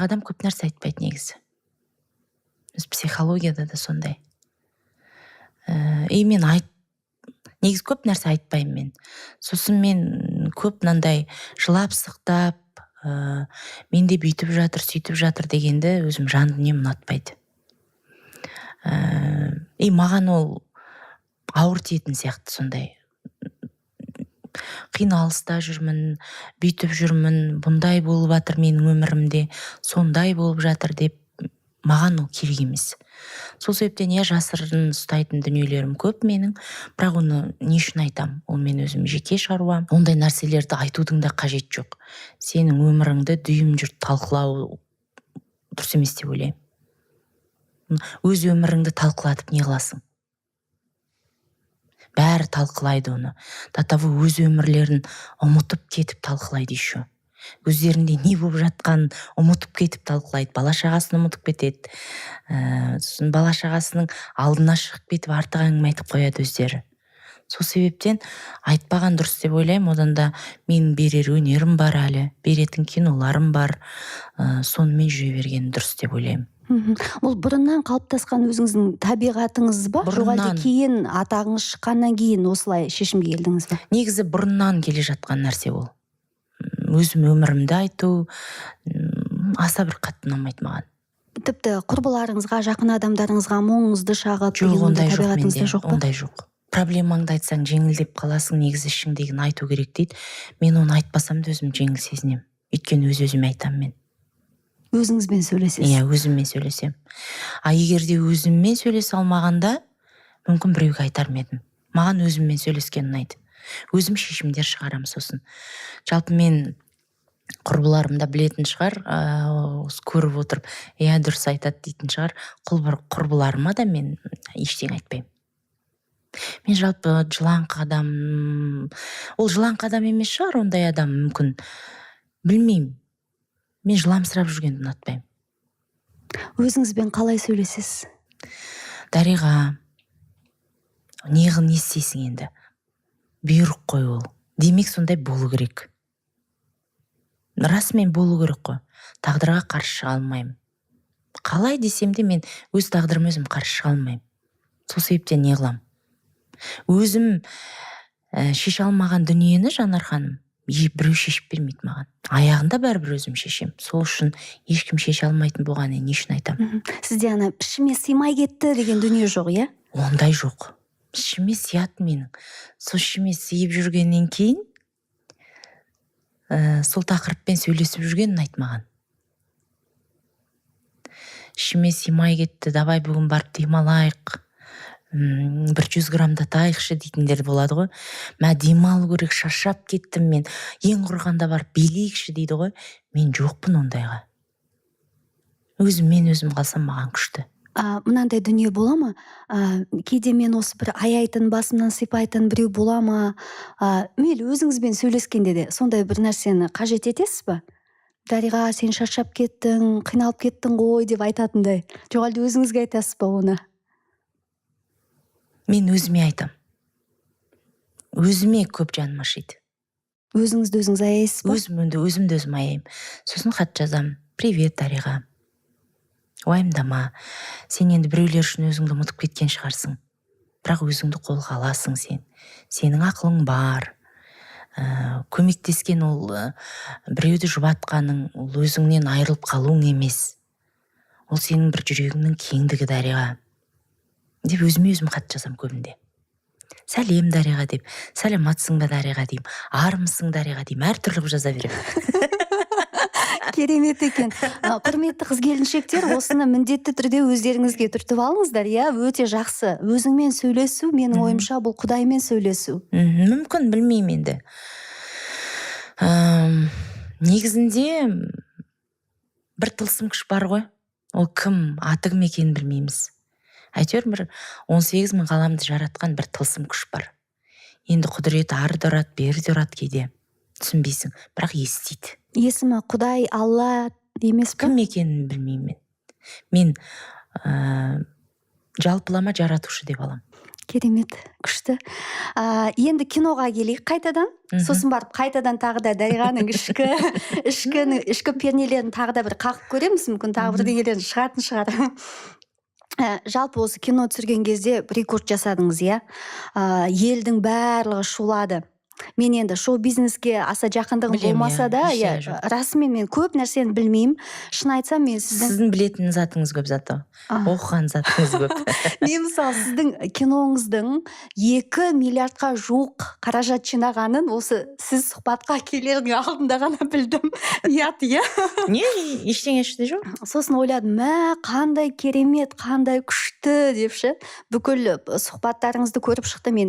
Адам көп нәрсе айтпайды негізі. Біз психологияда да сондай. И мен негізі көп нәрсе айтпаймын мен. Сосын мен көп мынандай жылап сықтап, менде бүйтіп жатыр, сөйтіп жатыр дегенді өзім жан дүнием ұнатпайды. И маған ол ауыр тиетін сияқты сондай. Қиналыста жүрмін, бүйтіп жүрмін, бұндай болып жатыр менің өмірімде, сондай болып жатыр деп маған ол керек емес. Сол себептен, иә, жасырын ұстайтын дүниелерім көп менің, бірақ оны не үшін айтам? Ол мен өзім жеке шаруам. Ондай нәрселерді айтудың да қажеті жоқ. Сенің өміріңді дүйім жұрт талқылау дұрыс емес деп ойлаймын. Өз өміріңді талқылатып не қыласың? Бәрі талқылайды оны. До того өз өмірлерін ұмытып кетіп талқылайды еще. Өздерінде не болып жатқанын ұмытып кетіп талқылайды, бала шағасын ұмытып кетеді. Сосын бала шағасының алдына шығып кетіп артық әңгіме айтып қояды өздері. Сол себептен айтпаған дұрыс деп ойлаймын. Одан да менің берер өнерім бар әлі, беретін киноларым бар, сонымен жүре берген дұрыс деп ойлаймын. Бұл бұрыннан қалыптасқан өзіңіздің табиғатыңыз ба? Жоқ әлде Бұрыннан. кейін, атағыңыз шыққаннан кейін осылай шешімге келдіңіз ба? Негізі бұрыннан келе жатқан нәрсе ол. Өзім өмірімді айту аса бір қатты ұнамайды маған. Тіпті құрбыларыңызға, жақын адамдарыңызға мұңыңызды шағып Жоқ, деген ондай ондай жоқ табиғатыңызда менде. жоқ па? Ондай жоқ. Проблемаңды айтсаң, жеңілдеп қаласың, негізі ішіңдегіні айту керек дейді. Мен оны айтпасам да өзім жеңіл сезінемін. Өйткені өз өзіме айтамын мен. Өзіңізбен сөйлесесіз. Иә, өзіммен сөйлесемін. А егер де өзіммен сөйлесе алмағанда, мүмкін, біреуге айтар ма едім. Маған өзіммен сөйлескен ұнайды. Өзім шешімдер шығарамын сосын. Жалпы мен, құрбыларым да білетін шығар, осы көріп отырып, иә, дұрыс айтады дейтін шығар. Құрбыларыма да мен ештеңе айтпаймын. Мен жалпы жылаңқы адам, ол жылаңқы адам емес шығар ондай адам мүмкін, білмеймін. Мен жыламсырап жүргенді ұнатпаймын. Өзіңізбен қалай сөйлесесіз? Дариға, не істейсің енді, бұйрық қой ол, демек сондай болу керек, расымен болу керек қой. Тағдырға қарсы шыға алмаймын. Қалай десем де, мен өз тағдырыма өзім қарсы шыға алмаймын. Сол себептен не қыламын? Өзім шеше алмаған дүниені, Жанар ханым, біреу шешіп бермейді маған. Аяғында бәрібір өзім шешемін. Сол үшін ешкім шеше алмайтын болғаннан не үшін айтамын? Сізде ана ішіме сыймай кетті деген дүние жоқ, иә? Ондай жоқ. Ішіме сияды менің. Сол ішіме сыйып жүргеннен кейін, сол тақырыппен сөйлесіп жүрген ұнайды маған. Ішіме сыймай кетті, давай бүгін барып демалайық, бір 100 граммдатайықшы дейтіндер болады ғой. Мә, демалу керек, шаршап кеттім мен, ең құрығанда барып билейікші дейді ғой. Мен жоқпын ондайға. Өзіммен өзім қалсам, маған күшті. Мынандай дүние бола ма, кейде мен осы бір аяйтын, басымнан сипайтын біреу бола ма? Мейлі, өзіңізбен сөйлескенде де сондай бір нәрсені қажет етесіз ба? Дариға, сен шаршап кеттің, қиналып кеттің ғой деп айтатындай. Жоқ әлде өзіңізге айтасыз ба оны? Мен өзіме айтам. Өзіме көп жаным ашиды. Өзіңізді өзіңіз аяйсыз ба? Өзімді өзімді өзім аяймын. Сосын хат жазамын: «Привет, Дариға, уайымдама. Сен енді біреулер үшін өзіңді ұмытып кеткен шығарсың, бірақ өзіңді қолға аласың. Сен, сенің ақылың бар. Көмектескен ол, біреуді жұбатқаның ол өзіңнен айырылып қалуың емес, ол сенің бір жүрегіңнің кеңдігі, Дариға», — деп өзіме өзім хат жазамын көбінде. «Сәлем, Дариға», — деп, «Сәлематсың ба, Дариға?» деймін, «Армысың, Дариға?» деймін, әртүрлі қылып жаза беремін. Керемет екен. Құрметті қыз келіншектер, осыны міндетті түрде өздеріңізге түртіп алыңыздар, иә, өте жақсы. Өзіңмен сөйлесу, менің ойымша, бұл құдаймен сөйлесу. Мүмкін, білмеймін енді. Негізінде бір тылсым күш бар ғой. Ол кім, аты кім екенін білмейміз. Әйтеуір бір 18 мың ғаламды жаратқан бір тылсым күш бар. Енді құдіреті ары да ұрады, бері де ұрады кейде. Түсінбейсің, бірақ естиді. Есімі Құдай, Алла емес па? Кім екенін білмеймін мен. Мен Жалпылама жаратушы деп аламын. Керемет, күшті. Енді киноға келейік қайтадан. Сосын барып қайтадан тағы да Дариғаның ішкі пернелерін тағы да бір қағып көреміз, мүмкін, тағы бірдеңелерін шығатын шығар. Жалпы осы кино түсірген кезде рекорд жасадыңыз, иә? Елдің барлығы шулады. Мен енді шоу бизнеске аса жақындығым Білемін, болмаса иә, да, иә, ештеңе жоқ. Расымен мен көп нәрсені білмеймін. Шын айтсам, мен сіздің Сіздің білетін затыңыз көп зато. Оқыған затыңыз көп. Мен, мысалы, сіздің киноңыздың 2 миллиардқа жуық қаражат жинағанын осы сіз сұхбатқа келердің алдында ғана білдім. Ұят, иә? Не, ештеңе ішінде жоқ. Сосын ойладым: мә, қандай керемет, қандай күшті деп ше. Бүкіл сұхбаттарыңызды көріп шықтым.